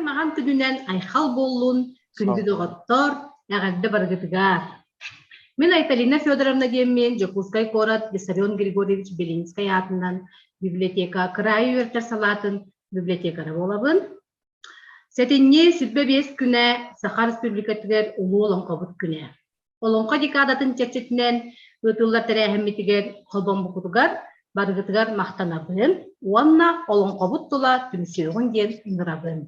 Маҕан күнүнэн айхал буоллун, күндү доҕоттор, эҕэрдэ барыгытыгар. Мин Айталина Федоровна диэммин Дьокуускай куорат Виссарион Григорьевич Белинскэй аатынан библиотека кыраайы үөрэтэр салаатын библиотекара буолабын. Сэтинньи 25 күнэ Саха Республикатыгар Улуу Олоҥхобут күнэ. Олоҥхо декадатын чэрчитинэн ыытыллар тэрээһиммитигэр холбоммукутугар барыгытыгар махтанабын уонна олоҥхобут тула түмсүөҕүн диэн ыҥырабын.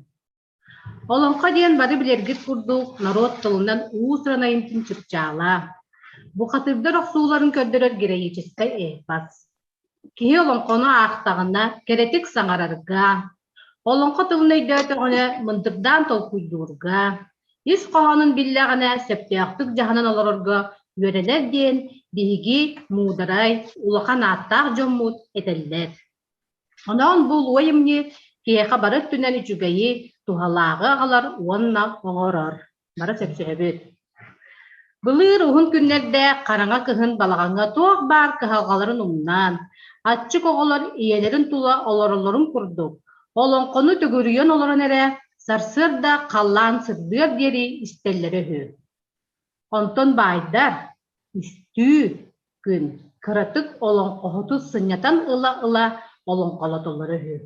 Олоҥхо диэн бары билэргит курдук норуот тылынан уус-уран айымньытын чыпчаала. Бухатыырдар охсууларын көрдөрөр героическай эпос. Киһи олоҥхону аахтаҕына кэрэтик саҥарарга, олоҥхо тылын өйдөөтөҕүнэ мындырдаан толкуйдуурга, ис хоһоонун биллэҕинэ сөптөөхтүк дьаһанан олорорго үөрэнэр диэн биһиги муударай, улахан ааттаах дьоммут этэллэр. Онон бу улуу айымньы киһиэхэ бары өттүнэн үчүгэйи, туһалааҕы аҕалар уонна оҥорор. Бары сөпсөһөбүт. Былыр уһун күннэрдээх хараҥа кыһын балаҕаҥҥа туох баар кыһалҕаларын умнан, аччык оҕолор ийэлэрин тула олороллорун курдук, олоҥхону төгүрүйэн олорон эрэ сарсыарда халлаан сырдыар диэри истэллэрэ үһү. Онтон баайдар үстүү күн кыратык олоҥхоһуту сынньатан ыла-ыла олоҥхолотоллоро үһү.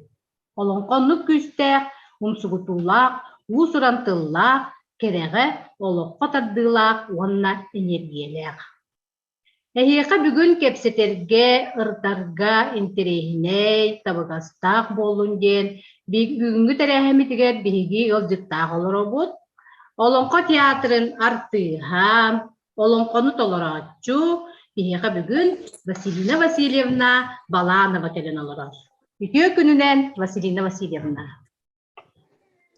Олоҥхо оннук күүстээх, умсугутуулаах, уус-уран тыллаах, кэрэҕэ, олоххо тардыылаах уонна эниэргийэлээх. Эһиэхэ бүгүн кэпсэтэргэ, ырытарга интэриэһинэй, табыгастаах буоллун диэн бүгүҥҥү тэрээһиммитигэр биһиги ыалдьыттаах олоробут. Олоҥхо театрын артыыһа, Олоҥхону толорооччу биһиэхэ бүгүн Василина Васильевна Баланова кэлэн олорор. Үтүө күнүнэн, Василина Васильевна.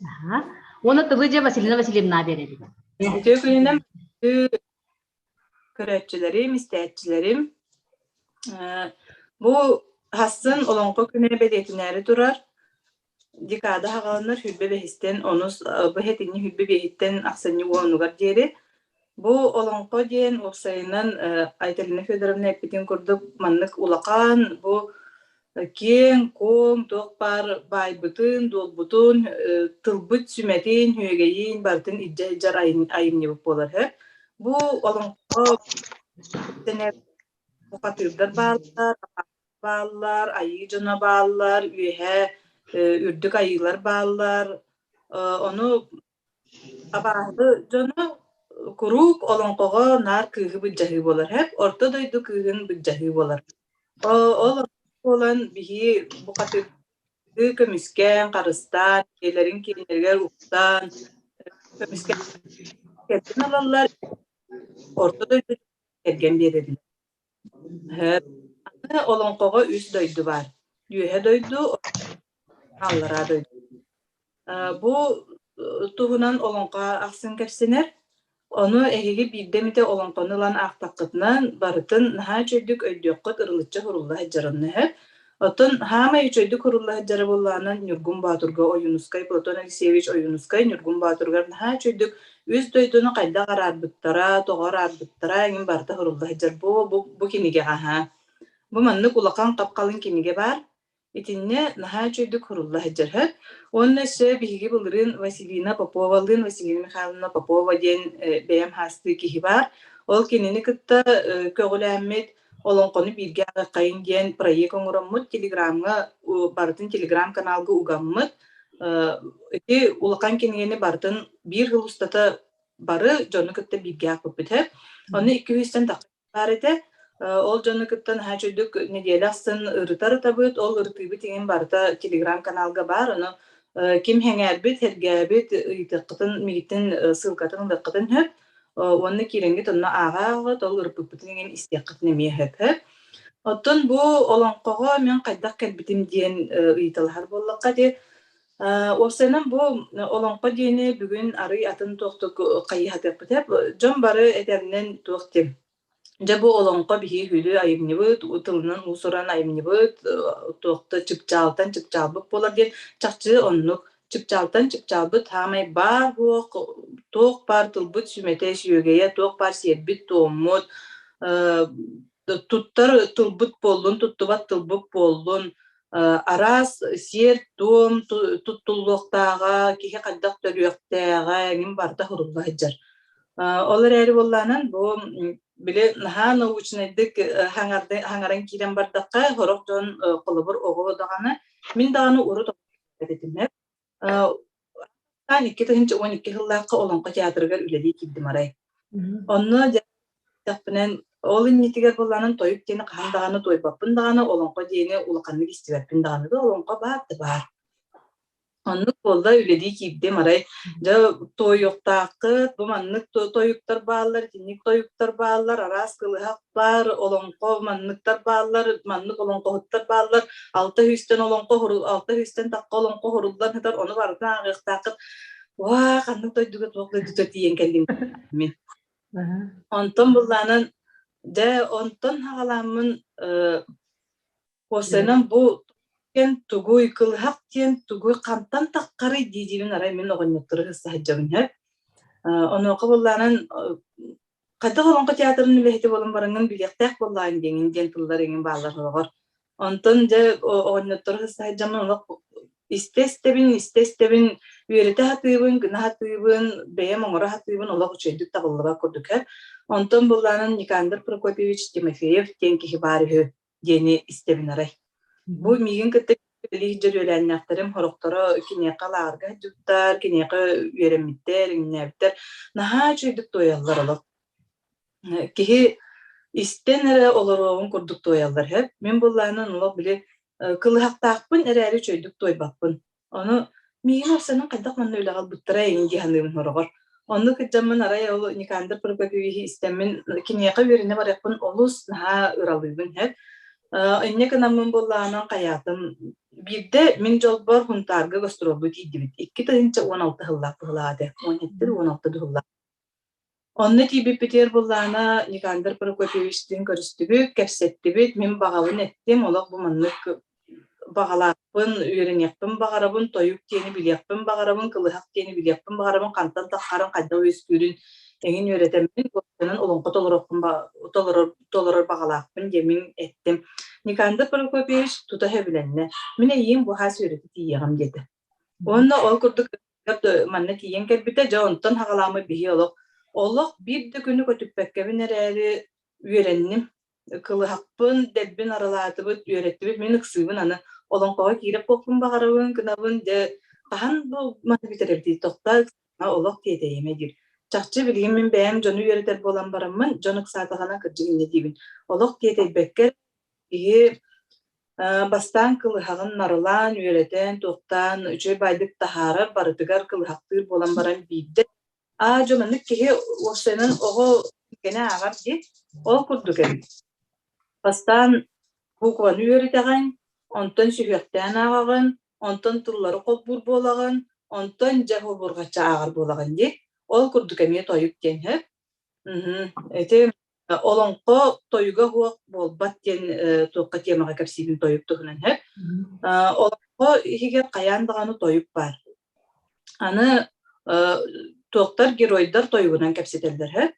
Аха. Уонна тылы дьэ Василина Васильевна биэрэбин. Үтүө күнүнэн көрөөччүлэрим, истээччилэрим. Бу хассын Олоҥхо күнэ бэлиэтинээри турар. Декада аҕаланнар 25-иттэн онус бу сэтинньи 25-иттэн ахсынньы уонугар диэри. Бу олоҥхо диэн уопсайынан Айталина Федоровна эппитин курдук маннык улахан бу киэҥ-куоҥ туох баар баайбытын, дуолбутун, тылбыт сүмэтин, үөгэйин барытын илдьэ сылдьар айымньыбыт буолар үһү. Бу олоҥхо бухатыырдар бааллар, бааллар, айыы дьоно бааллар, үөһээ үрдүк айыылар бааллар. Ону абааһы дьоно куруук олоҥхоҕо наар кыыһы былдьаһыы буолар һэп, орто дойду кыыһын былдьаһыы буолар. Ол буолан биһи бухатыырдыы көмүскээн, харыстаан, ийэлэрин кииннэригэр уктаан, көмүскээн кэргэн ылаллар, орто дойду кэргэн биэрэллэр. Аны олоҥхоҕо үс дойду баар: Үөһэ дойду, Аллараа дойду. Бу туһунан олоҥхо ахсын кэпсэнэр. Ону эһиги биирдэ эмитэ олоҥхону ылан аахтаххытына, барытын наһаа үчүгэйдик өйдүөххүт, ырылыччы сурулла сылдьарын сөп. Оттон саамай үчүгэйдик сурулла сылдьара буоллаҕына Ньургун Боотурга Ойуунускай, Платон Алексеевич Ойуунускай Ньургун Боотуругар наһаа үчүгэйдик үс дойдуну хайдах араарбыттара, тоҕо араарбыттара эҥин барыта сурулла сылдьар. Бу, бу, бу кинигэҕэ аһаа. Бу маннык улахан хап-халыҥ кинигэ баар. Итиннэ наһаа үчүгэйдик сурулла сылдьар сөп. Уонна өссө биһиги былырыын Василина Поповалыын, Василина Михайловна Попова диэн бэйэм хаастыы киһи баар. Ол кинини кытта көҕүлээммит олоҥхону бииргэ ааҕыаххайын диэн проект оҥороммут, телеграмҥа барытын телеграм-каналга угаммыт. Ити улахан кинигэни барытын биир сыл устата бары дьону кытта бииргэ аахпыппыт сөп. Ону 200-тэн тахса баар этэ. Ол дьону кытта наһаа үчүгдүк нэдиэлэ ахсын ырытар ытабыт. Ол ырытыыбыт иҥин барыта телеграм-каналга баар. Ону ким сэҥээрбит, сэргээбит ыйытыаххытын, миигиттэн ссылкатын ылыаххытын сөп. Уонна киирэҥҥит онно ааҕа-ааҕа ол ырыппыппытын иҥин истиэххитин эмиэ сөп. Оттон бу олоҥхоҕо мин хайдах кэлбитим диэн ыйыталаһар буоллахха ити Уопсайынан бу олоҥхо диэни бүгүн арый атын туохтук хайыһатыахпыт сөп. Дьон бары этэринэн туох диэн дьэ бу олоҥхо биһиги үһүлүү айымньыбыт, тылынан уус-уран айымньыбыт, туохта чыпчаалтан чыпчаалбыт буолар диэн чахчы оннук. Чыпчаалтан чыпчаалбыт саамай баар суох, туох баар тылбыт сүмэтэ, сүөгэйэ, туох баар сиэрбит-туоммут, туттар тылбыт буоллун, туттубат тылбыт буоллун. Араас сиэр-туом туттуллуохтааҕа, киһи хайдах төрүөхтээҕэ эҥин барыта сурулла сылдьар. Ол эрээри буоллаҕынан бу били наһаа научнайдык хаҥаран киирэн бардахха, сорох дьон холобур оҕо даҕаны, мин даҕаны урут этим 2012 сыллаахха Олоҥхо театрыгар үлэлии киирдим арай. Онно дьэ ол иннитигэр буоллаҕынан тойук диэни хаһан даҕаны туойбаппын даҕаны, олоҥхо диэни улаханнык истибэппин даҕаны да олоҥхо баар да баар. Оннук буолла үлэлии киирдим арай дьэ туойуохтааххыт, бу маннык тойуктар бааллар, итинник тойуктар бааллар, араас кылыһах баар, олоҥхо манныктар бааллар, маннык олоҥхоһуттар бааллар, алта сүүстэн олоҥхо алта сүүстэн тахха олоҥхо уһуруллан сытар, ону барытын ааҕыахтааххыт. Уаа, ханнык дойдуга туох дойдута тиийэн кэллим мин. Онтон буллаанан дьэ онтон хаҕалааммын Куосайынан бу диэн тугуй, кылыһах диэн тугуй, хантан таххарый дии диибин арай мин оҕонньоттору сыста сылдьабын үһү. Онуоха буоллаанан хайдах Олоҥхо театрын үлэһитэ буолан бараҥҥын билиэхтээх буоллаҕыҥ диэҥин диэн тыллар эҥин бааллар сороҕор. Онтон дьэ оҕонньоттору сыста сылдьаммын олох истэ-истэбин, истэ-истэбин, үөрэтэ сатыыбын, гына сатыыбын, бэйэм оҥоро сатыыбын олох үчүгэйдик табыллыбат курдук ээ. Онтон буоллаанан Никандр Прокопьевич Тимофеев диэн киһи баар үһү диэни истэбин арай. Бу миигин кытта үлэлии сылдьар үөлээннээхтэрим сорохторо киниэхэ лааҕырга сылдьыбыттар, киниэхэ үөрэммиттэр, иҥнээбиттэр. Наһаа үчүгэйдик туойаллар олох. Киһи истэн эрэ олоруоҕун курдук туойаллар һэ. Мин буоллаҕына олох били кылыһахтаахпын эрээри үчүгэйдик туойбаппын. Ону миигин арсанан хайдах манна үлэҕэ ылбыттара эҥин дии саныыбын сороҕор. Оннук кырдьаммын арай ол Никандр Прокопьевиһы истэммин киниэхэ үөрэнэ барыахпын олус наһаа ыралыыбын һэ. Инньэ гынаммын буоллаҕынан хайаатым биирдэ мин дьолбор Һунтаарга гастроллуу тиийдибит. 2016 сыллаах быһылаах этэ. 17 16 сыллаах. Онно тиийбиппитигэр буоллаҕына Никандр Прокопьевичтыын көрүстүбүт, кэпсэттибит, мин баҕабын эттим, олох бу маннык баҕалаахпын, үөрэниэхпин баҕарабын, тойук диэни билиэхпин баҕарабын, кылыһах диэни билиэхпин баҕарабын, хантан таххарын, хайдах үөскүүрүн эҥин үөрэтэммин, уопсайынан олоҥхо толоруохпун толорор, толорор баҕалаахпын диэн мин эттим. Никандр Прокопьевич тута сөбүлэннэ. Мин эйиин бу хаас үөрэтэ тиийиэҕим диэтэ. Уонна ол курдук манна тиийэн кэлбитэ, дьэ онтон хаҕалааммыт биһи олох олох биир да күнү көтүппэккэбин эрээри үөрэнним. Кылыһахпын, дэлбин аралаатыбыт, үөрэттибит, мин ыксыыбын аны олоҥхоҕо киирэр буолпун баҕарабын, гынабын, дьэ хаһан бу маны бүтэрэрдии тохтоо олох тиэтэйимэ диир. Чахчы билигин мин бэйэм дьону үөрэтэр буолан бараммын, дьон ыксаатаҕына кырдьык инньэ диибин. Олох тиэтэйбэккэ киһи Бастаан кылыһаҕын нарылаан, үөрэтэн, туохтаан үчүгэй баайдык таһаарар, барытыгар кылыһахтыыр буолан баран биирдэ аа дьэ маннык киһи уопсайынан оҕо кэнэ ааҕар дии, ол курдук эбит. Бастаан букваны үөрэтэҕин, онтон сүһүөхтээн ааҕаҕын, онтон тыллары холбуур буолаҕын, онтон дьэ холбурҕаччы ааҕар буолаҕын дии. Ол курдук эмиэ тойук диэн сөп. Ити Олоҥхо тойуга суох буолбат диэн туохха темаҕа кэпсиибин тойук туһунан сөп. Олоҥхо иһигэр хайаан даҕаны тойук баар. Аны туохтар геройдар тойугунан кэпсэтэллэр сөп.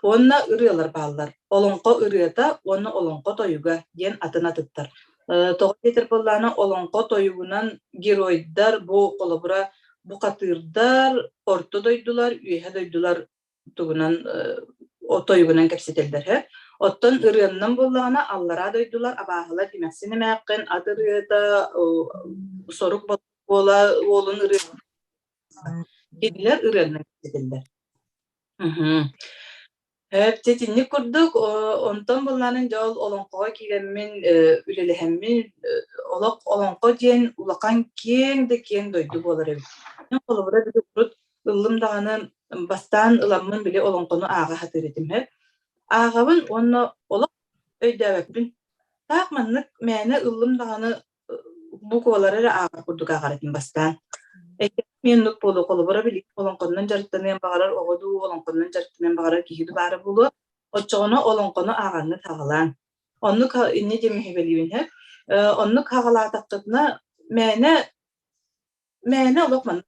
Уонна ырыалар бааллар. Олоҥхо ырыата уонна олоҥхо тойуга диэн атын атыттар. Тоҕо диэтэр буоллаҕына олоҥхо тойугунан геройдар бу холобура бухатыырдар, орто дойдулар, үөһэ дойдулар тугунан тойугунан кэпсэтэллэр һэ. Оттон ырыаннан буоллаҕына аллараа дойдулар абааһылар эмээхсин эмээххин ат ырыата сорук буола уолун ырыа кинилэр ырыаннан кэпсэтэллэр. Дьэ итинник курдук онтон былаанын дьэ ол олоҥхоҕо киирэммин үлэлэһэммин олох олоҥхо диэн улахан киэҥ да киэҥ дойду буолар эбит. Холобура били урут ыллым даҕаны бастаан ыламмын били олоҥхону ааҕа сатыыр этим һэ. Ааҕабын уонна олох өйдөөбөппүн. Таах маннык мээнэ ыллым даҕаны буквалары эрэ ааҕар курдук ааҕар этим бастаан. Эйиэхэ оннук буолуо, холобура билигин олоҥхоннон дьарыктаныан баҕарар оҕо дуу, олоҥхоннон дьарыктаныан баҕарар киһи дуу баара буолуо. Оччоҕуна олоҥхону ааҕаҥҥыт саҕалаан. Оннук инньэ диэн миһибэлиибин һэ. Оннук саҕалаатаххытына мээнэ Мээнэ олох маннык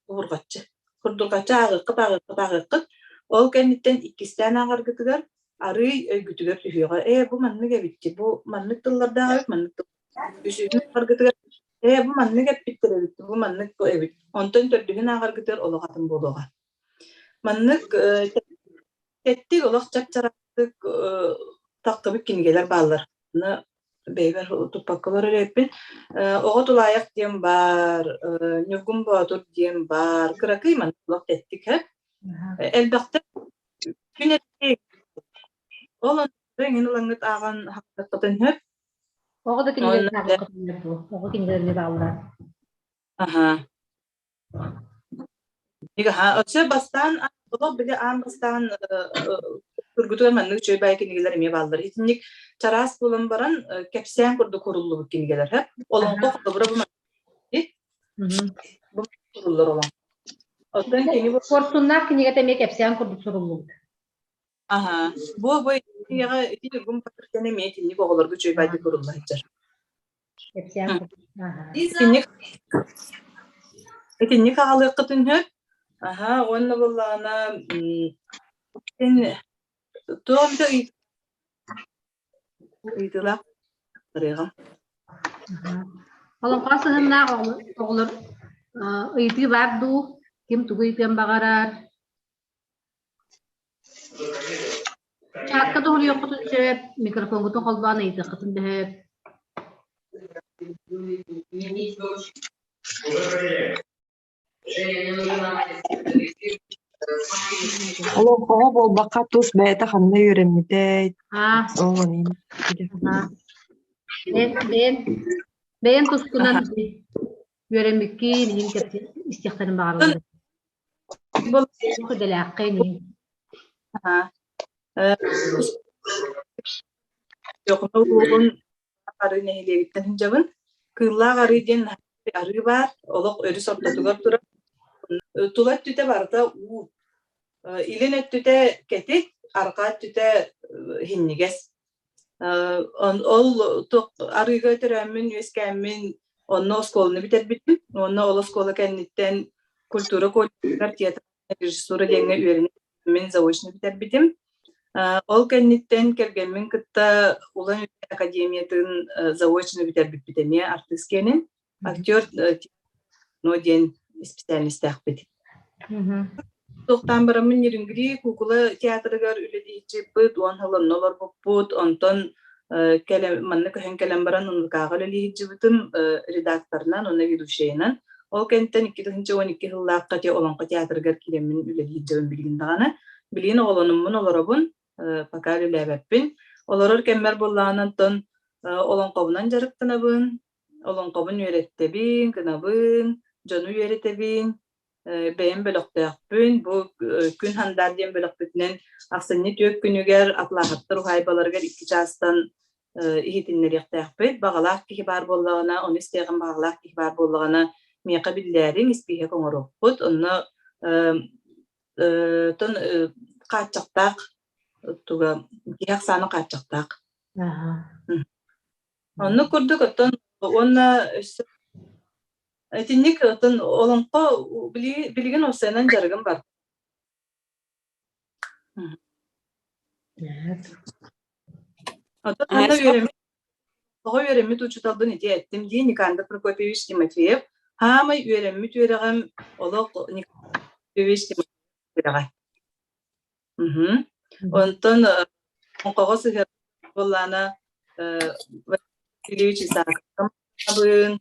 куһурҕаччы. Курдурҕаччы ааҕыаххыт, ааҕыаххыт, ааҕыаххыт. Ол кэнниттэн иккистээн ааҕаргытыгар арыый өйгүтүгэр түһүөҕэ. Ээ, бу маннык эбит дии, бу маннык тыллардаах эбит, маннык тыл. Үсүһүн ааҕаргытыгар ээ, бу маннык эппиттэр эбит, бу маннык бу эбит. Онтон төрдүһүн ааҕаргытыгар олох атын буолуоҕа. Маннык тэттик олох чап-чараастык тахтыбыт кинигэлэр бааллар. Аны бэйэбэр туппакка олорор эбиппин. Оҕо тулаайах диэн баар, Ньургун Боотур диэн баар, кыракый маннык олох тэттик һэ. Элбэхтэ күн эрэй ол онно эҥин ылаҥҥыт ааҕан хахтаххытын сөп. Оҕо да Уонна кинигэлэрин ааҕыаххытын дуо? Оҕо кинигэлэрин бааллар. Аха. Өссө бастаан олох били аан бастаан тургутугар маннык үчүгэй баай кинигэлэр эмиэ бааллар. Итинник чараас буолан баран кэпсээн курдук куруллубут кинигэлэр. Олоҥхо холобура бу бу суруллар олоҥхо. Оттон кини бу Куорсуннаах кинигэтэ эмиэ кэпсээн курдук суруллубут. Аха. Бу бу кинигэҕэ ити Ньургун Патрикян эмиэ итинник оҕолорго үчүгэй баайдык курулла сылдьар. Кэпсээн курдук. Итинник итинник аҕалыаххытын сөп. Аха, уонна буоллаҕына м туох да ыйытыылаах барыаҕым. Олоҥхо сыһыннаах оҕолор ыйытыы баар дуу? Ким тугу ыйытыан баҕарар? Чаакка тоһуйуоххутун сөп, микрофоҥҥутун холбоон ыйытыаххытын да сөп. Олоҥхоҕо буолбакка тус бэйэтэ ханна үөрэммитэй? Аа, Ол аа. Бэйэн, бэйэн, бэйэн тускунан үөрэммиккин иһин кэпсии истиэхтэрин баҕараллар. Туох идэлээххин иһин. Аха. Өлүөхүмэ улууһун Арыы нэһилиэгиттэн сылдьабын. Кыыллаах Арыы диэн арыы баар, олох өрүс ортотугар турар. Тула өттүтэ барыта уу. Илин өттүтэ кэтит, арҕаа өттүтэ иһинньигэс. Ол туох арыыга төрөөммүн, үөскээммин онно оскуоланы бүтэрбитим. Уонна ол оскуола кэнниттэн культура колледжыгар театр режиссура диэҥҥэ үөрэнэ мин заочно бүтэрбитим. Ол кэнниттэн кэргэммин кытта Улан академиятын заочно бүтэрбиппит эмиэ артыыс киэнин. Актер но диэн исписээлистээхпит. Туохтаан бараммын Нерюнгри куукула театрыгар үлэлиирбит, уон сыл онно олорбуппут, онтон кэлэн манна көһөн кэлэн баран НВК-ҕа үлэлии сылдьыбытым редакторынан уонна ведущайынан. Ол кэнниттэн 2012 сыллаахха те Олоҥхо театрыгар киирэммин үлэлии сылдьабын билигин даҕаны. Билигин оҕолонуммун олоробун, пока үлэлээбэппин. Олорор кэммэр буоллаҕына онтон олоҥхобунан дьарыктанабын, олоҥхобун үөрэттэбин, гынабын, дьону үөрэтэбин, бэйэм бөлөхтөөхпүн. Бу Күн Хандаар диэн бөлөхпүтүнэн ахсынньы 4 күнүгэр Атлааһаттар уһаайбаларыгар 2 чаастан иһитиннэриэхтээхпит. Баҕалаах киһи баар буоллаҕына, ону истиэҕин баҕалаах киһи баар буоллаҕына, миэхэ биллээриҥ, испииһэк оҥоруохпут. Онно тон хааччахтаах туга киһи ахсаана хааччахтаах. Оннук курдук оттон уонна өссө итинник оттон олоҥхо билигин уопсайынан дьарыгым бар. Оттон манна үөрэммит оҕо үөрэммит учууталбын ити эттим дии Никандр Прокопьевич Тимофеев. Хаамай үөрэммит үөрэҕим олох Никандр Прокопьевич Тимофеев үөрэҕэ. Онтон оҥхоҕо сыһыар буоллаана Васильевич Исааковка махтанабын,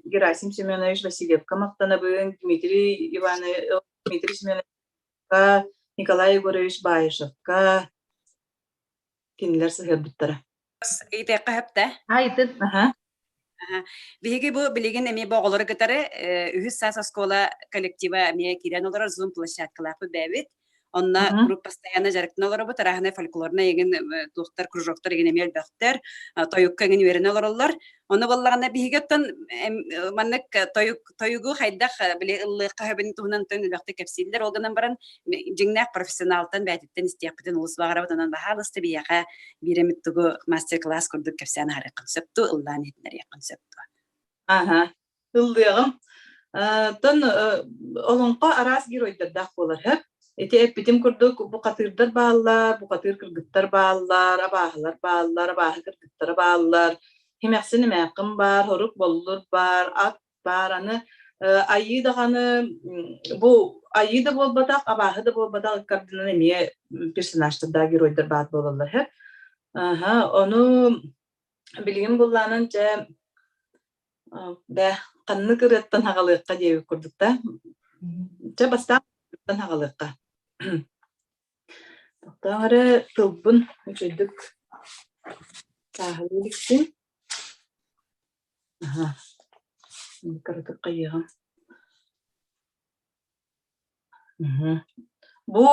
Герасим Семенович Васильевка махтанабын, Дмитрий Иванович Дмитрий Семеновичка, Николай Егорович Баишевка кинилэр сыһыарбыттара. Ыйытыахха сөп да? Айтын. Аха. Биһиги бу билигин эмиэ бу оҕолору кытары үһүс саас оскуола коллектива эмиэ киирэн олорор Zoom площадкалаахпыт бэйэбит. Онно куруук постоянно дьарыктана олоробут, арааһынай фольклорнай эҥин туохтар, кружоктар эҥин эмиэ элбэхтэр, тойукка эҥин үөрэнэ олороллор. Ону буоллаҕына биһиги оттон маннык тойук тойугу хайдах били ыллыахха сөбүн туһунан элбэхтик кэпсииллэр. Ол гынан баран дьиҥнээх профессионалтан бэйэтиттэн истиэхпитин олус баҕарабыт. Онон баһаалыста биһиэхэ биир эмит тугу мастер-класс курдук кэпсээн аһарыаххын сөп дуу, ыллаан иһитиннэриэххин сөп дуо? Аха, ыллыаҕым. Оттон олоҥхо араас геройдардаах буолар, сөп? Ити эппитим курдук, бухатыырдар бааллар, бухатыыр кыргыттар бааллар, абааһылар бааллар, абааһы кыргыттара бааллар, Химэхсин эмээххин баар, хорук боллур баар, ат баар. Аны айыы даҕаны бу айыы да буолбатах, абааһы да буолбатах ыккардынан эмиэ персонажтардаах геройдар баар буолаллар. Аха, ону билигин буллаанан дьэ Бээ, ханнык ырыаттан аҕалыахха диэбит курдук да. Чэ, бастаан аҕалыахха. Тохтоох эрэ тылбын үчүгэйдик сааһылыы иликпин. Аһа, кыратык хайыаҕым. Бу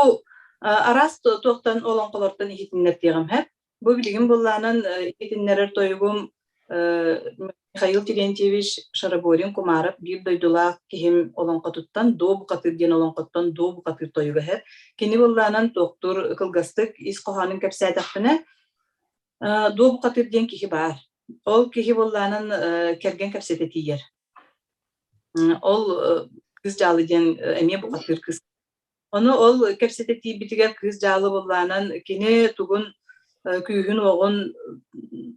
араас туохтан олоҥхолортон иһитиннэртиэҕим һэ. Бу билигин былаанан иһитиннэрэр тойугум Михаил Терентьевич Шараборин-Кумаров биир дойдулаах киһим олоҥхотуттан Дуо бухатыыр диэн олоҥхоттон Дуо бухатыыр тойуга иһэр. Кини былаанан туохтуур кылгастык ис хоһоонун кэпсээтэхпинэ, Дуо бухатыыр диэн киһи баар. Ол киһи былаанан кэргэн кэпсэтэ тиийэр. Ол Кыыс Дьаалы диэн эмиэ бухатыыр кыыс. Ону ол кэпсэтэ тиийбитигэр Кыыс Дьаалы быллаанан кини тугун күүһүн-уоҕун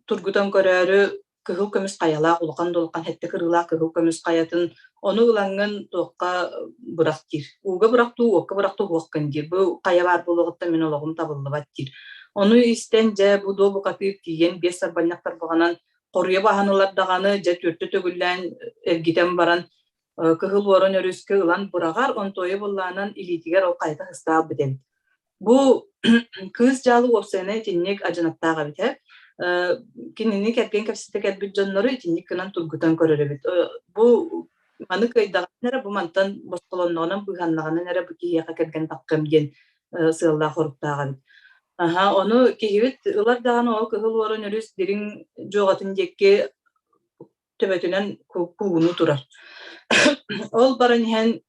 тургутан көрөөрү кыһыл көмүс хайалаах улахан да улахан сэттэ кырыылаах кыһыл көмүс хайатын ону ылаҥҥын туохха бырах диир. Ууга бырах дуу, уокка бырах дуу уоххун диир. Бу хайа баар буолуоҕуттан мин олоҕум табыллыбат диир. Ону истэн дьэ бу дуо бухатыыр тиийэн биэс сарбанньах тарбаҕынан хоруйа баһан ылар даҕаны, дьэ түөртэ төгүллээн эргитэн баран Кыһыл Уоран өрүскэ ылан быраҕар, онтуойа быллаанан илиитигэр ол хайата ыстаалбыт эбит. Бу кыыс дьаалы уопсайынан итинник адьынаттаах эбит ээ. Кинини кэргэн кэпсэтэ кэлбит дьоннору итинник гынан тургутан көрөр эбит. Бу маны кыайдаҕына эрэ, бу мантан босхолонноҕунан, быыһаннаҕынан эрэ бу киһиэхэ кэргэн таххыам диэн сыаллаах-соруктаах эбит. Аһа, ону киһибит ылар даҕаны ол Кыһыл Уоран өрүс дириҥ дьуоҕатын диэки төбөтүнэн куугунуу турар. Ол баран иһэн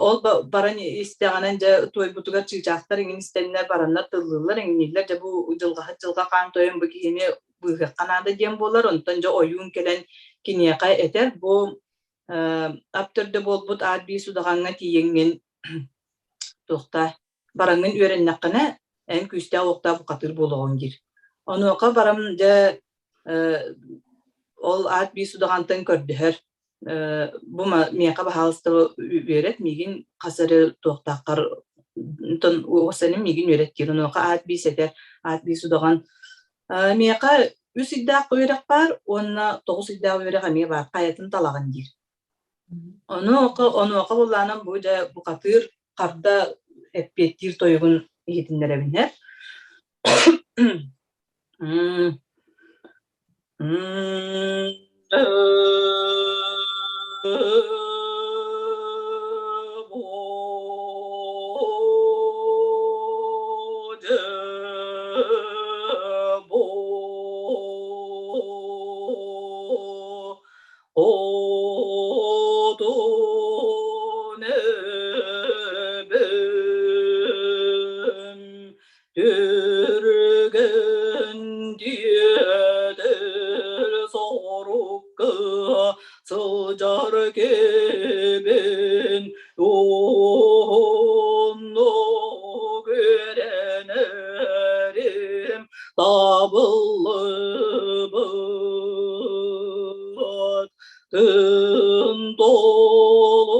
ол баран истэҕинэн дьэ туойбутугар чыычаахтар иҥин истэннэр бараннар тыллыыллар иҥнииллэр дьэ бу дьылҕаһыт дьылҕа хаан тойон бу киһини быыһыахха наада диэн буолар онтон дьэ ойуун кэлэн киниэхэ этэр бу ап төрдө буолбут аат биир судаҕаҥҥа тиийэҥҥин туохта бараҥҥын үөрэннэххинэ эн күүстээх-уохтаах бухатыыр буолуоҕуҥ диир. Онуоха барам дьэ ол аат биир судаҕантан көрдөһөр бу миэхэ баһаалыста үөрэт миигин хас эрэ туохтааххар онтон уосаным миигин үөрэт диир. Онуоха аат биис этэр аат биир судаҕан миэхэ үс ыйдаах үөрэх баар уонна 9 ыйдаах үөрэх эмиэ баар хайатын талаҕын диир. Онуоха онуоха буллаанан бу дьэ бухатыыр харда эппиэттиир тойугун иһитиннэрэбинэр. Хотун эбэм түргэн диэтэр сорукка сылдьар кэбин уһуннук үөрэнэрим табыллыбыт тын толунар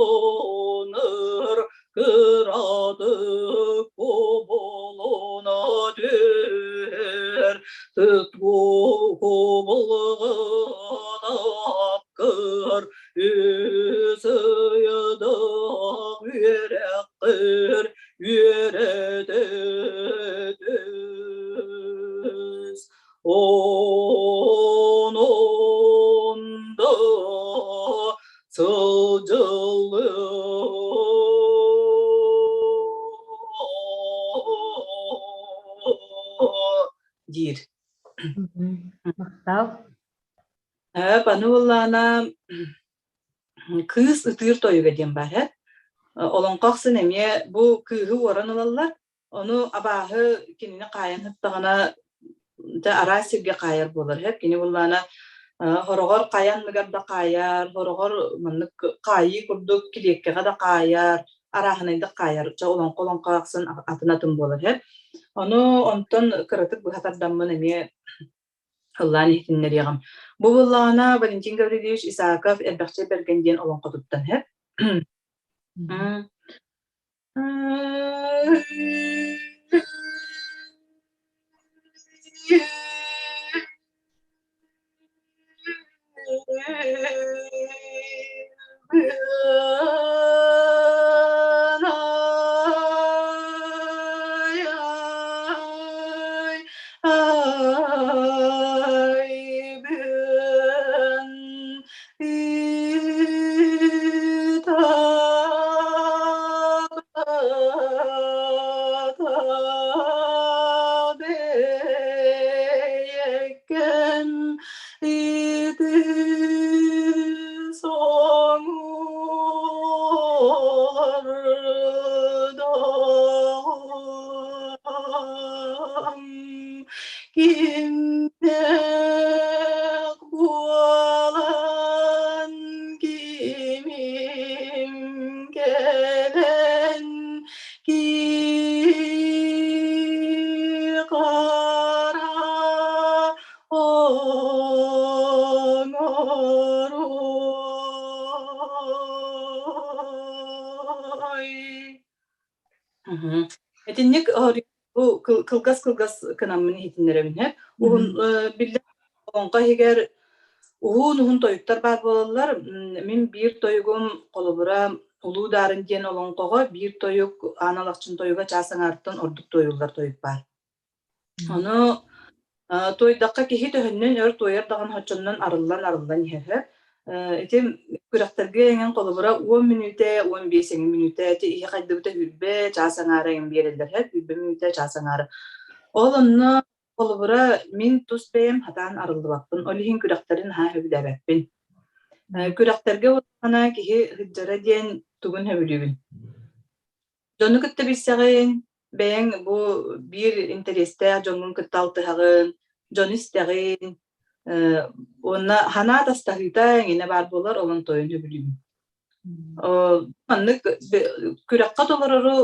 кыратык кубулуна түһэр тыт кубулҕатапкыр үс ыйдаах үөрэххэр үөрэтэ түс. Онон да сылдьыллы диир. Махтал. Аны буоллаҕына Кыыс ытыыр тойуга диэн баар ээ. Олоҥхо ахсын эмиэ бу кыыһы уоран ылаллар, ону абааһы кинини хаайан сыттаҕына дьэ араас сиргэ хаайар буолар эһэ. Кини буоллаҕына Хороҕор хайа анныгар да хаайар, хороҕор маннык хаайыы курдук килиэккэҕэ да хаайар, арааһынайдык хаайар. Чэ олоҥхо-олоҥхо ахсын атын-атын буолар иһэр. Ону онтон кыратык быһа тардаммын эмиэ ыллаан иһитиннэриэҕим. Бу буоллаҕына Валентин Гаврильевич Исаков Эрбэхчэй Бэргэн диэн олоҥхотуттан иһэр. Кимнээх буолан кимим кэлэн кии-хара оҥоруой. Итинник Бу кылгас-кылгас кынаммын иһитиннэрэбин һэ. Уһун биллэр олоҥхо иһигэр уһун-уһун тойуктар баар буолаллар. Мин биир тойугум холобура Улуу Даарын диэн олоҥхоҕо биир тойук Аан Алахчын тойуга чаас аҥаарыттан ордук туойуллар тойук баар. Ону Туойдахха киһи төһөннөн өр туойар даҕаны оччоннон арыллан-арыллан иһэр. Ити күрэхтэргэ эҥин холобура 10 мүнүүтэ, 15 эҥин мүнүүтэ ити иһи хайдыбыта сүүрбэ чаас аҥаара эҥин биэрэллэр һэ, сүүрбэ мүнүүтэ, чаас аҥаара. Ол онно холобура мин тус бэйэм хатаан арыллыбаппын, ол иһин күрэхтэри наһаа сөбүлээбэппин. Күрэхтэргэ буоллаҕына киһи сылдьара диэн тугун сөбүлүүбүн. Дьону кытта билсэҕин, бэйэҥ бу биир интэриэстээх дьоҥҥун кытта алтыһаҕын, дьону истэҕин, уонна санаа атастаһыыта эҥинэ баар буолар, ол онтуойун сөбүлүүбүн. Маннык күрэххэ толорору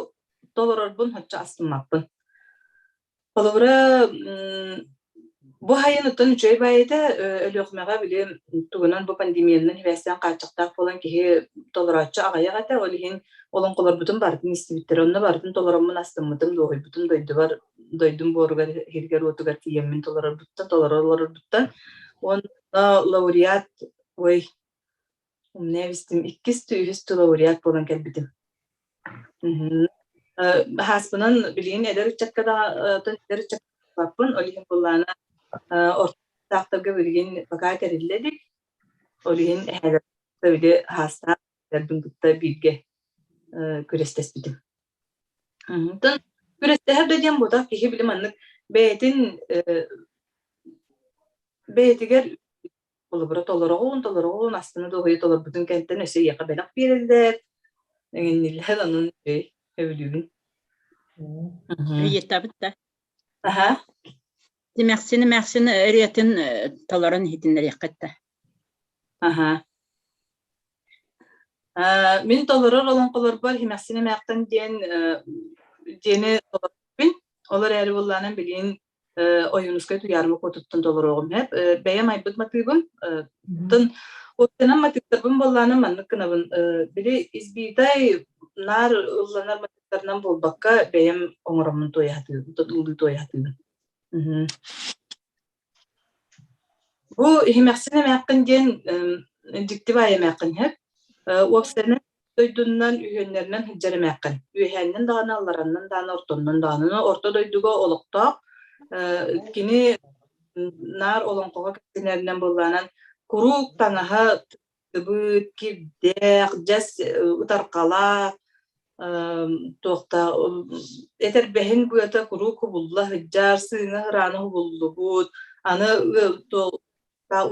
толорорбун соччо астыммаппын. Холобура, бу сайын оттон үчүгэй баайыта Өлүөхүмэҕэ били тугунан бу пандемиянан сибээстээн хааччахтаах буолан киһи толорооччу аҕыйах этэ, ол иһин олоҥхолорбутун барытын истибиттэрэ. Онно барытын толороммун астыммытым, дуоһуйбутум дойдубар, дойдум буоругар, сиргэр-уотугар тиийэммин толорорбуттан, толоро олорорбуттан. Уонна лауреат, ой, Умнуйа эбистим, иккис да үһүс да лауреат буолан кэлбитим. Хааспынан билигин эдэр ыччакка да эдэр ыччакка ол иһин буоллаана ортолоохторго билигин пока тэриллэ илик. Ол иһин эһээлэр били хаастаах кытта бииргэ күрэстэспитим. Онтон күрэстэһэр да диэн буолтах киһи били маннык бэйэтин бэйэтигэр Холобура, толороҕун, толороҕун, астына дуоһуйа толорбутун кэнтэн өссө эйиэхэ бэлэх биэрэллэр, эҥинниллэр, онон үчүгэй, сөбүлүүбүн. Ыйытабыт да. Аха. Тимэхсин эмээхсин ырыатын толорон иһитиннэриэххит да. Аха. Мин толорор олоҥхолорбор Химэхсин эмээхтэн диэн диэни толорбун. Ол эрээри буоллаанан билигин Ойуунускай Туйаарыма куотуттан толоруоҕум сөп. Бэйэм айбыт матыыбым. Тын оттонон матыыптарбын буоллаанан маннык гынабын. Били избитай наар ылланар матыыптарынан буолбакка бэйэм оҥороммун туойаһатыыбын, ыллыы туойаһатыыбын. Бу иһимэхсин эмээххин диэн дьикти баай эмээххин сөп. Уопсайынан дойдунан үһүөннэринэн сылдьар эмээххин. Үөһээннэн даҕаны, аллараннан даҕаны, ортоннон даҕаны. Орто дойдуга олохтоох кини наар олоҥхоҕо кэпсэнэринэн буоллаанан куруук таҥаһа тыбыт, кирдээх, дьэс ытарҕалаах, туохта этэрбэһин быата куруук кубулла сылдьар, сыыҥа ыраана уһуллубут, аны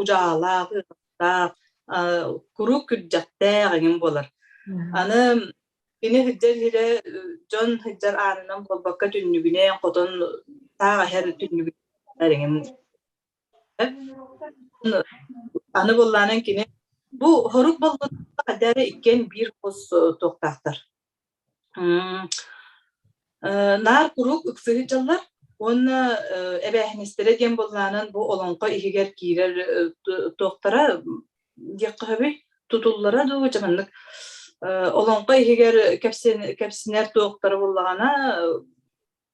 удьаалаах, ыарааттаах, куруук күрдьэхтээх эҥин буолар. Аны кини сылдьар сирэ дьон сылдьар аанынан буолбакка түннүгүнэн хотон таах эһэр түннүгүнэн эҥин. Аны буоллаанан кини бу хорук боллун хайдары иккиэн биир хос туохтаахтар. Наар куруук ыксыһы дьаллар уонна эбээһинэстэрэ диэн буоллаанан бу олоҥхо иһигэр киирэр туохтара диэххэ сөбүй тутуллара дуу дьэ маннык олоҥхо иһигэр кэпсэнэр туохтара буоллаҕына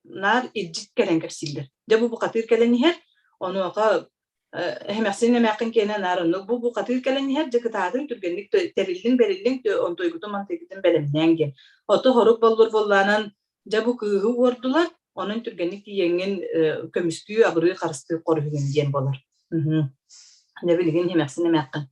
наар илдьит кэлэн кэпсииллэр. Дьэ бу бухатыыр кэлэн иһэр, онуоха эмээхсин эмээххин киэнэ наар оннук бу бухатыыр кэлэн иһэр, дьэ кытаатын түргэнник тэриллиҥ бэриллиҥ онтуйгутун мантыйгытын бэлэмнээҥ диэн. Ото хорук боллур буоллаанан дьэ бу кыыһы уордулар, онон түргэнник тиийэҥҥин көмүскүү, абырыы, харыстыы хоруһугун диэн буолар. Дьэ билигин эмээхсин эмээххин.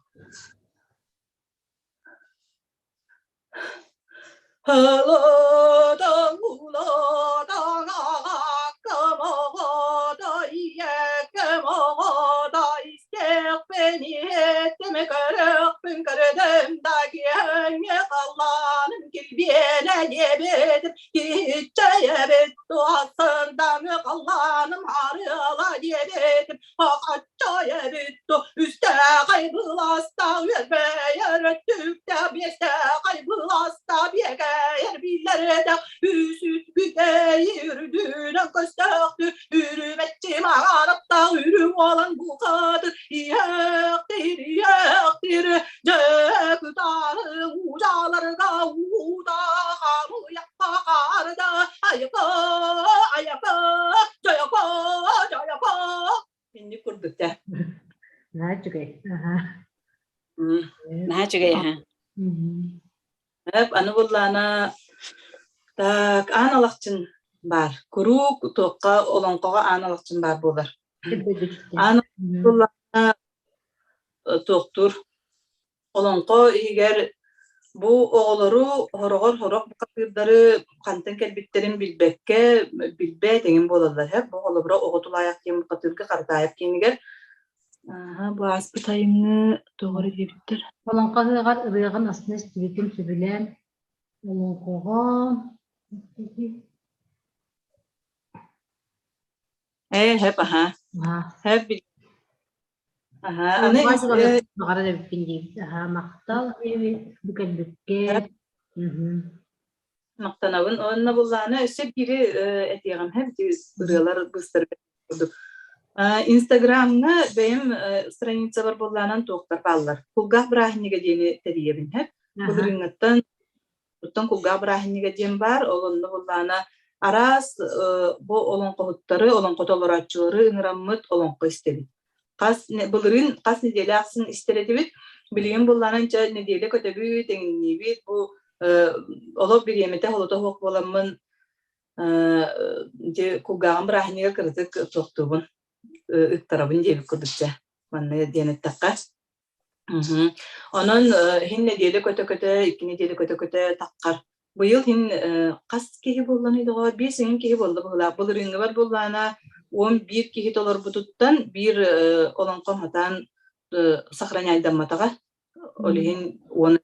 Инник курдук да. Наһаа үчүгэй. Наһаа үчүгэй аһа. Эп аны буллаана так аан алахчын баар. Куруук туохха олоҥхоҕо аан алахчын баар буолар. Аан буллаана туохтуур Олоҥхо иһигэр бу оҕолору хороҕор сорох бухатыырдары хантан кэлбиттэрин билбэккэ, билбэт эҥин буолаллар һэ. Бу холобура оҕо тулаайах диэн бухатыырга Харатаайап киинигэр Ааһа, бу ааспыт айымньы тоҕо эрэ диэбиттэр. Олоҥхо ыһыаҕар ырыаҕын астына истибитим сөбүлээн олоҥхоҕо Ээ, һэп аһаа. Һэп Аһаа, аны Баҕарар эбиппин диэбит. Аһаа, махтал диэбит. Бу кэлбиккэ. Махтанабын. Уонна буллаана өссө биири этиэҕим һэп ырыалар быыстарыгар курдук. Инстаграмҥа бэйэм страницабар буоллаанан туохтар бааллар. Кулгаах бырааһынньыга диэни тэрийэбин һэп. Былырыыҥҥыттан Оттон кулгаах бырааһынньыга диэн баар, ол онно буоллаҕына араас бу олоҥхоһуттары, олоҥхо толорооччулары ыҥыраммыт олоҥхо истэбит. Хас былырыын хас нэдиэлэ ахсын истэр этибит. Билигин буоллаҕына инчэ нэдиэлэ көтөбүт, эҥинниибит. Бу олох бириэмэтэ холото суох буоламмын ити кулгааҕым бырааһынньыга кыратык туохтуубун, ыктарабын диэбит курдук дьэ. Манна диэн эттэххэ. Мгм. Онон иһин нэдиэлэ көтө-көтө, икки нэдиэлэ көтө-көтө таххар. Быйыл иһин хас киһи буолланый доҕоор? Биэс эҥин киһи буолла быһыылаах. Былырыыҥҥыбар буоллаҕына 11 киһи толорбутуттан биир олоҥхом сатаан сохраняйдамматаҕа. Ол иһин уон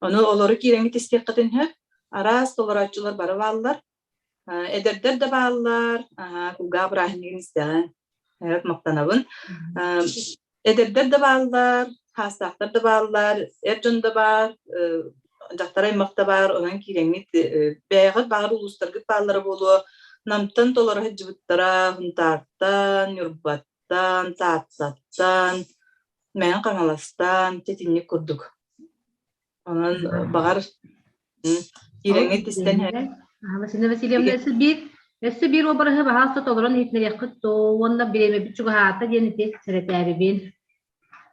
Ону олору киирэҥҥит истиэххитин сөп. Араас толорооччулар бары бааллар. Эдэрдэр да бааллар, кулгаах бырааһынньыгын истэҕин, махтанабын. Эдэрдэр да бааллар, хаастаахтар да бааллар, эр дьон да баар, дьахтар аймах да баар, онон киирэҥҥит бэйэҕит баҕар улуустаргыт бааллара буолуо. Намтан толоро сылдьыбыттара, Сунтаартан, Ньурбаттан, Тааттаттан, Мэҥэ Хаҥаластан, итинник курдук. Онон баҕар киирэҥҥит истэн Василина Васильевна өссө биир өссө биир уобараһы баһаалыста толорон иһитиннэриэххит дуо уонна бириэмэбит чугаһаата диэн ити сэрэтээрибин.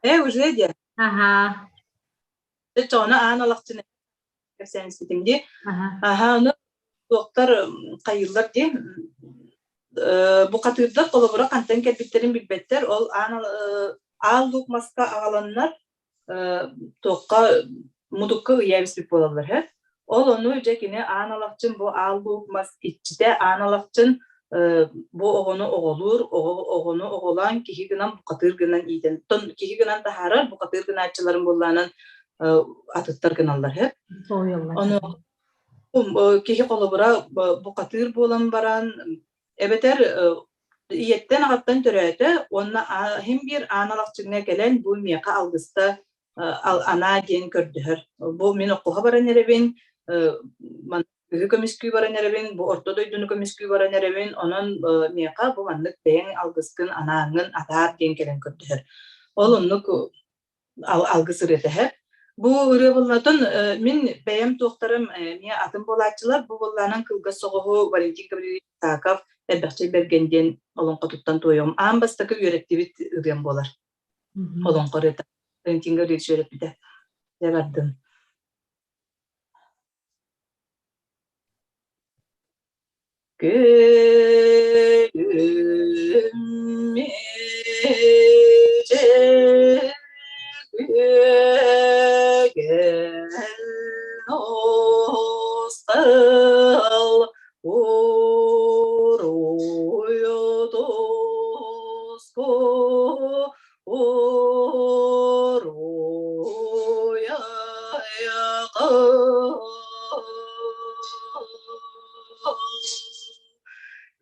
Э, уже диэн. Аха. Чоҕуна аан алахчын кэпсээн испитим дии. Аха, ону туохтар хайыыллар дии. Бухатыырдар холобура хантан кэлбиттэрин билбэттэр. Ол аан аал луук маска аҕаланнар туохха мутукка ыйа эбиспит буолаллар үһү. Ол ону дьэ кини Аан Алахчын бу Аал Луук мас иччитэ Аан Алахчын бу оҕону оҕолуур, оҕо оҕону оҕолоон киһи гынан бухатыыр гынан иитэн, тон киһи гынан таһаарар, бухатыыр гынааччыларын буоллаанан атыттар гыналлар үһү. Ону киһи холобура бухатыыр буолан баран эбэтэр Ийэттэн аҕаттан төрөөтө уонна иһин биир аан алахчыҥҥа кэлэн бу миэхэ алгыста анаа диэн көрдөһөр. Бу мин оккуһа баран эрэбин, кыһы көмүскүү баран эрэбин, бу орто дойдуну көмүскүү баран эрэбин, онон миэхэ бу маннык бэйэҥ алгыскын анааҥҥын атаар диэн кэлэн көрдөһөр. Ол оннук алгыс ырыатаһар. Бу ырыа буллатын мин бэйэм туохтарым эмиэ атын буолааччылар. Бу буоллаанан кылгас соҕуһу Валентин Гаврильевич Исаков Элбэхчэй Бэргэн диэн олоҥхотуттан туойуом. Аан бастакы үөрэттибит ырыам буолар. Олоҥхо ырыата. Валентин Гаврильевич үөрэппитэ. Дьэ бардым.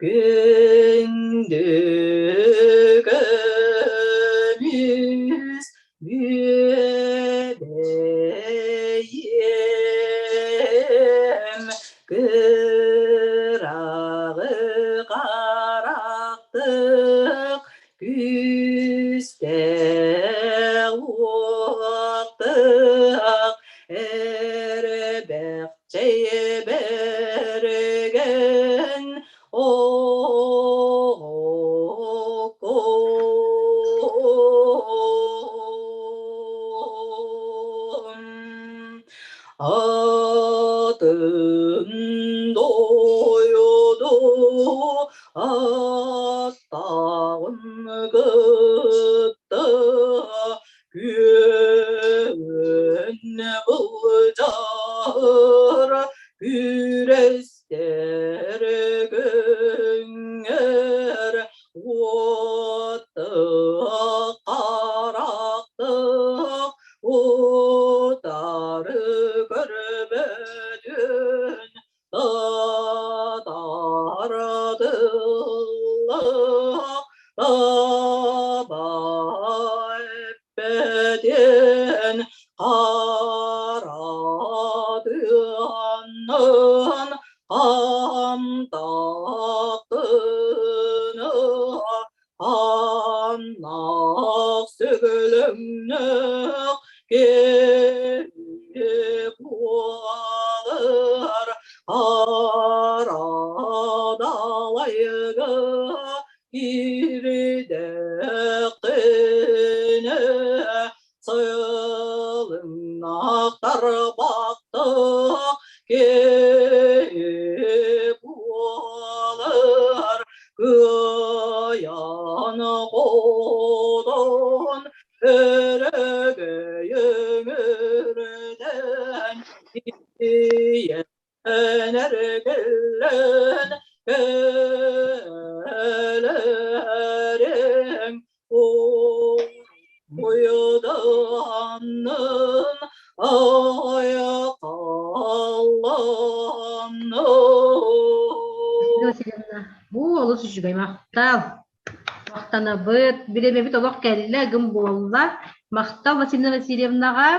Күндү көмүс бүөбэйим кыраҕы харахтык күүстээх уохтаах эрбэхчэй бэргэн ооком атын дойду аттаҕын кытта күөн былдьаһар күрэстэр көҥөр уоттаах харахтаах утары көрбөтүн Татаратыллах таба эппэтин харатыаннын хамтаахтыны Аннах сүгүлүҥнэх киһи буолар хара далайга киирдэххинэ сылыннах тарбахтах киһи буолар кыайан хотон өрөгөйүҥ үрдэн тиийэн эргиллэн кэлэриҥ уйданнын айхалланнын. Васильевна, бу олус үчүгэй махтал. Махтанабыт. Бириэмэбит олох кэллэ, гым буолла. Махтал Василина Васильевнаҕа.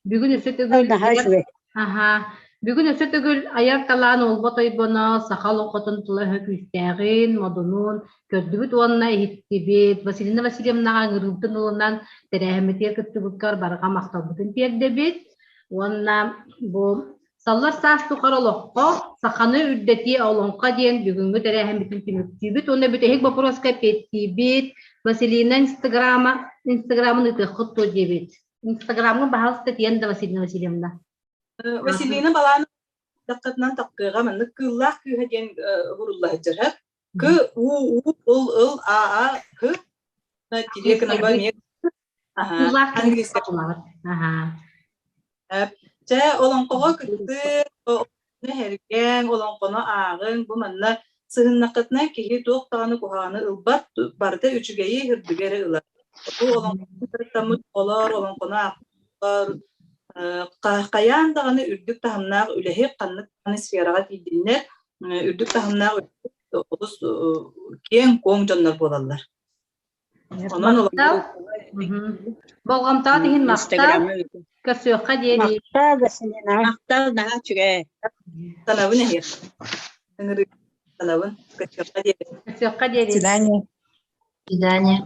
Бүгүн өссө төгүл Наһаа үчүгэй. Аһа. Бүгүн өссө төгүл айар талаан уолба тойбоно саха олоҥхотун тыла-өһө күүстээҕин, модунун көрдүбүт уонна иһиттибит. Василина Васильевнаҕа ыҥырыыбытын ылынан тэрээһиммитигэр кыттыбыккар барҕа махталбытын тиэрдэбит. Уонна бу Саллар саас тухары олоххо саханы үрдэтии олоҥхо диэн бүгүҥҥү тэрээһиммитин түмүктүүбүт уонна бүтэһик боппуруоска эппиэттиибит. Василина инстаграма инстаграмын ыытыаххыт дуо диэбит. Инстаграмҥа баһаалыста тиийэн да Василина Васильевна. Василина Баланова даккатынан тахтыаҕа маннык кыыллаах кыыһа диэн уһурулла сылдьар. К У У Л Л А А Х тириэ гынан эмиэ Кыыллаах английскай Аха. Чэ, олоҥхоҕо кыттыы, эһэргээн, олоҥхону ааҕыҥ, бу манна сыһыннаххытына киһи туох даҕаны куһаҕаны ылбат, барыта үчүгэйи, үрдүгү эрэ ылар. Бу олоҥхону кыттаммыт оҕолор, олоҥхону аахпыттар, хайаан даҕаны үрдүк таһымнаах үлэһит ханнык даҕаны сфераҕа тиийдиннэр, үрдүк таһымнаах үлэһит. олус киэҥ-куоҥ дьоннор буолаллар. Онон Махтал. Болҕомтоҕут иһин махтал. Көрсүөххэ диэри. Махтал, Василина. Махтал, наһаа үчүгэй. Санабын эһиэхэ. Ыҥырыы санабын. Көрсүөххэ диэри. Көрсүөххэ диэри. Свидание. Свидание.